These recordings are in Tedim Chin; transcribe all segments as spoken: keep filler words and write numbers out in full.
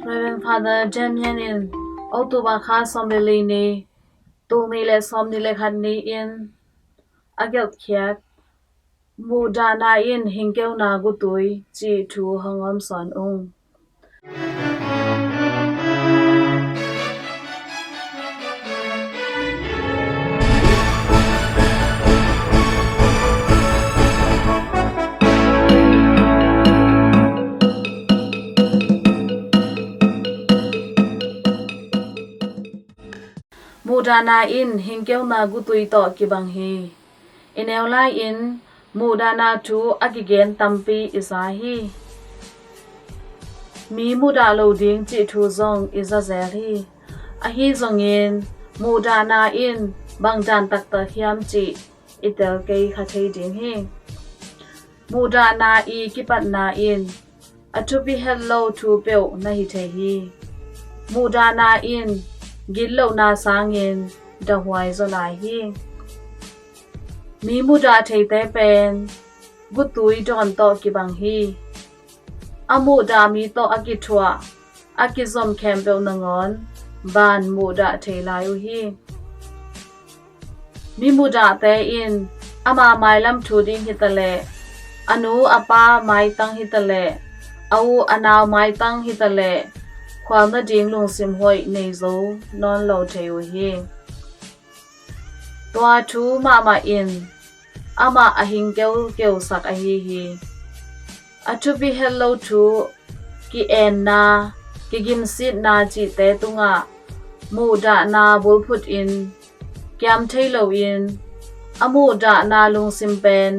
Reverend Father Damian in October kha sawm le li ni, tul nih le sawm nih le khat ni-in a gelhkhiat Muhdahna in Hingkeuna Gutui cih thu hong om sawn ung. Muhdahna in Hingkeuna Gutui tawh kibang hi. I neu lai-in muhdahna thu a kigen tampi i za hi. Mi muhdah lo ding cih thu zong i za zel hi. Ahi zongin muhdahna in bang dan taktak hiam cih i tel kei kha thei ding hi. Muhdahna i kipatna in a thupi het lo thu peuh na hi thei hi. Muhdahna in gitlohna sangin dahuai zaw lai hi. Mi muhdah theite pen gutui dawn tawh kibang hi. A muhdah mi tawh a kithuah, a kizom khempeuh nangawn ban muhdah thei lai uh hi. Mi muhdahte in ama mailam thu ding hitaleh, a nu a pa maitang hitaleh, a u a nau maitang hitaleh, khual nading lungsim hoih nei zo nawn lo thei uh hi. Tua thu mahmah in amah a hing keukeu sak ahi hi. A thupi het lo thu, ki-enna, kigimsitna cihte tungah muhdahna bulphutin kiam thei loin a muhdahna lungsim pen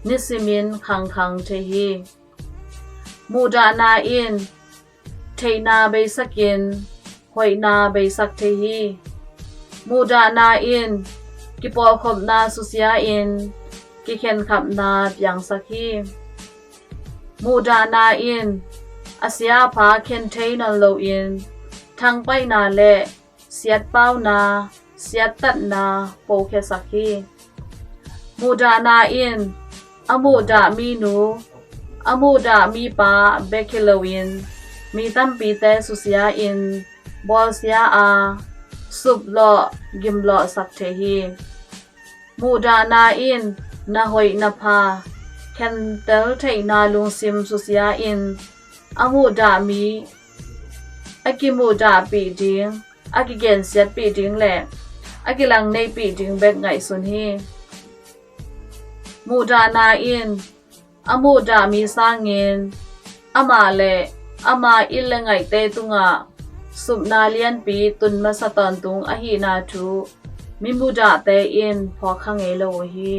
nisimin khangkhang thei hi. Muhdahna in theihna beisakin hoihna beisak thei hi. Muhdahna in kipawlkhopna susia-in kikhenkhapna piangsak hi. Muhdahna in a sia a pha khen thei nawn loin thangpaihna le siatpauna, siattatna pokhiasak hi. Muhdahna in a muhdah minu, a muhdah mipa bek hi loin mi tampite susia-in bawlsia a suplawh gimlawhsak thei hi. Muhdahna in na hoih na pha khentel theihna lungsim susia-in a muhdah mi a kimuhdahpih ding, a kigensiatpih ding le a kilangneihpih ding bek ngaihsun hi. Muhdahna in a muhdah mi sangin amah le ama it le ngaihte tungah supna lianpi tun masa tawntung ahihna thu mi muhdahte in phawk kha ngei lo uh hi.